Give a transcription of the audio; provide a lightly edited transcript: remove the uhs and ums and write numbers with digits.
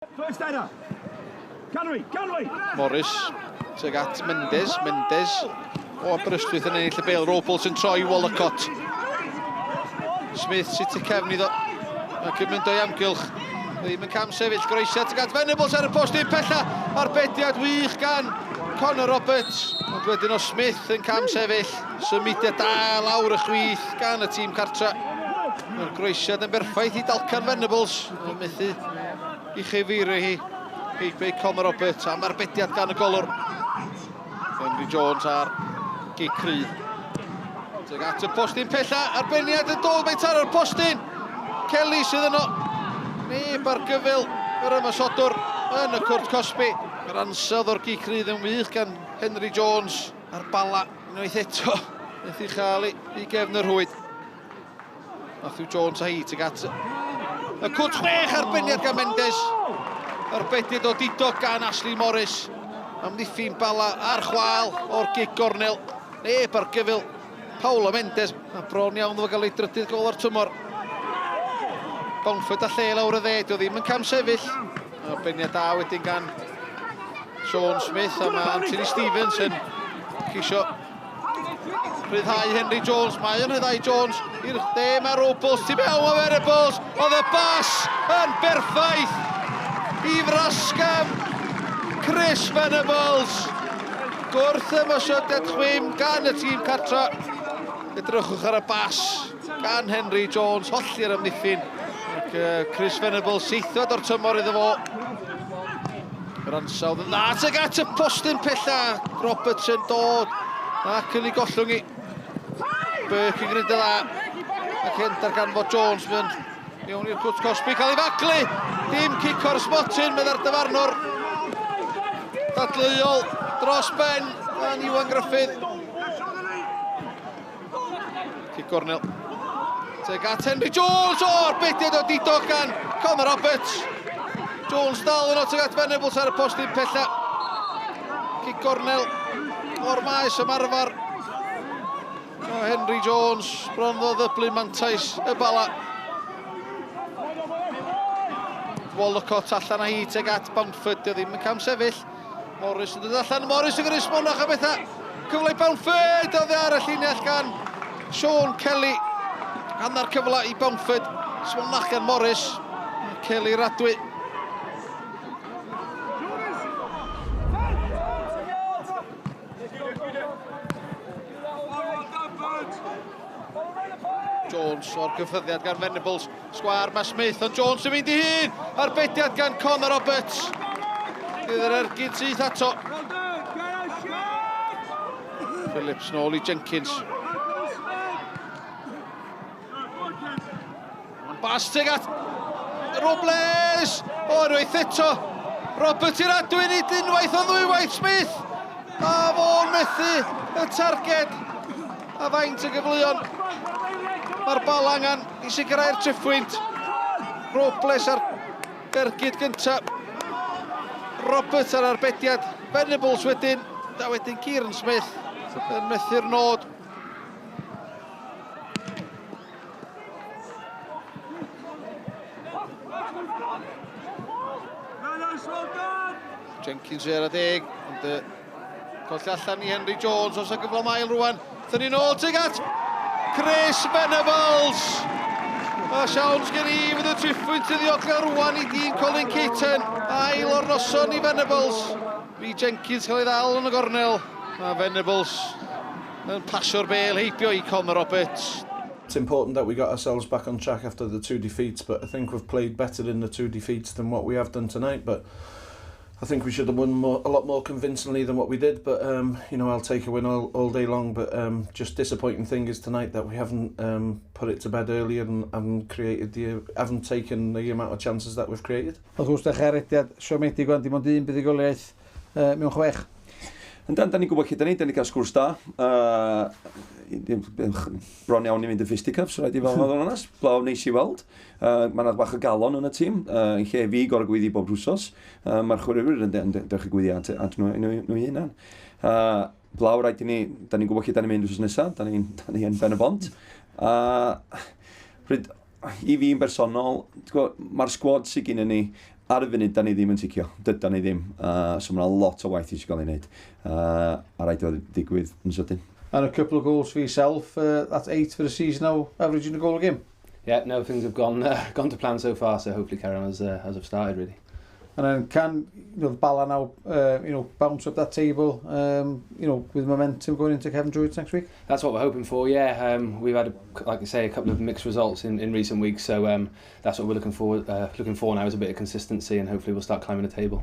First header. Canwy, Canwy! Morris tuag at Mendes. Mendes o Aberystwyth yn ennill y bêl. Robles yn troi Wallacott. Smith sy'n tu cefn iddo. Ac yn mynd o'i amgylch. Ddim yn cam sefyll. Groesiad tuag at Venables ar y post un pella. Arbediad wych gan Connor Roberts. Ond wedyn o Smith yn cam sefyll. Symudiad da lawr y chwith gan y tîm cartra. Mae'r groesiad yn berffaith i Dalcan Venables. Mae'n methu i chyfeirio hi. Heibio Connor Roberts am arbediad gan y golwr. Henry Jones ar gic cryf. Tuag at y postyn pella, arbenniad yn dod, mae'n taro'r postyn. Kelly sydd yno. Neb ar gyfyl yr ymosodwr yn y cwrt cosbi. Yr ansawdd o'r gic rydd yn wych gan Henry Jones a'r bala unwaith eto. Wnaeth i chael i, i gefn y rhwyd. Matthew Jones a hi tuag at y cwt chwech arbenniad gan Mendes. Arbediad o dido gan Ashley Morris. Amddiffyn Bala ar chwal o'r gig gornel. Neb ar gyfyl Paulo Mendes. A bron iawn ddo gael ei drydydd gol o'r tymor. Bownford a lle lawr y dde, dio ddim yn cam sefyll. Arbenniad da wedyn gan Sean Smith a mae Anthony Stevens yn ceisio Rhyddhau Henry Jones, mae yn rhyddhau Jones i'r dde, mae Robles tu mewn, mae Venables, oedd y bas yn berffaith i frasgam Chris Venables. Gwrth ymosodiad chwim gan y tîm cartra. Edrychwch ar y bas gan Henry Jones, holli'r amddiffyn. Ac Chris Venables, seithfed o'r tymor iddo fo. Yr ansawdd yn dda tuag at y postyn pella. Robertson dod ac yn ei gollwng i. Burke yn gwneud y dda. Ac yn darganfod Jones mynd mewn i'r cwt cosbi, cael ei faglu. Dim cic o'r smotyn, meddai'r dyfarnwr. Dadleuol dros ben gan Iwan Gruffydd. Cic gornel. Tuag at Henry Jones! O, arbediad o didog gan Conor Roberts. Jones dal yno tuag at Venables ar y postyn pella. Cic gornel o'r maes ymarfer. O, Henry Jones, bron ddo ddyblu mantais y bala. Wallacott allan â hi tuag at Boundford, dio ddim yn cam sefyll. Morris yn dod allan, Morris yn gyrru smonach a bethau. Cyfle i Bownford, oddi ar y llinell gan Sean Kelly. Hanner cyfle i Bownford, smonach gan Morris. Kelly Radwy. Jones o'r cyffyddiad gan Venables. Sgwâr mae Smith, ond Jones yn mynd i hun! Arbediad gan Conor Roberts. Bydd yr ergyd syth ato. Phillips nôl i Jenkins. Bas tuag at Robles! O, unwaith eto! Robert i'r adwy nid unwaith ond ddwywaith Smith! A fo'n methu y targed! A faint o gyfleon mae'r bal angen i sicrhau'r triphwynt. Robles ar ergyd gyntaf. Roberts ar arbediad. Venables wedyn. Da wedyn Kieran Smith yn methu'r nod. Jenkins ar y deg, ond colli allan i Henry Jones, os y gyfle mael rwan. Thyn ni'n ôl tuag at Chris Venables! A siawns gen i fydd y triphwynt yn ddiogel rwan i dîm Colin Caton. Ail o'r noson i Venables. Fi Jenkins cael ei ddal yn y gornel. A Venables yn pasio'r bêl heibio i Conor Roberts. It's important that we got ourselves back on track after the two defeats, but I think we've played better in the two defeats than what we have done tonight. But I think we should have won more, a lot more convincingly than what we did. But um, you know, I'll take a win all, all day long. But um, just disappointing thing is tonight that we haven't um, put it to bed earlier and haven't created the haven't taken the amount of chances that we've created. Wrth gwrs, dechrau rediad siomedig wan, dim ond un buddugoliaeth uh, mewn chwech. Yndan, da ni'n gwybod lle da ni, da ni'n cael sgwrs da. Uh, bron iawn i fynd y fisticuffs, rhaid i fel fod yn onest. Blaw neis i weld. Uh, mae yna bach o galon yn y tîm, uh, yn lle fi gorau gwyddi bob rhwsos. Uh, Mae'r chwaraewyr yn, yn, dechrau gwyddi at, at nhw, nhw, nhw hunan. Uh, blaw rhaid i ni, da ni'n gwybod lle da ni'n mynd wrth nesaf, da ni'n da ni yn ben y bont. Uh, rhaid, i fi'n bersonol, mae'r sgwad sydd gen ni Ar y funud, da ni ddim yn ticio. Dydan ni ddim. So mae yna lot o waith eisiau gael ei wneud. A rhaid o ddigwydd yn sydyn. And a couple of goals for yourself. That's 8 for the season now, averaging a goal a game. Yeah, no, things have gone to plan so far, so hopefully carry on as I've started, really. And then can the Bala now bounce up that table with momentum going into Cefn Druids next week? That's what we're hoping for, yeah. We've had, like I say, a couple of mixed results in recent weeks, so that's what we're looking for now, is a bit of consistency, and hopefully we'll start climbing the table.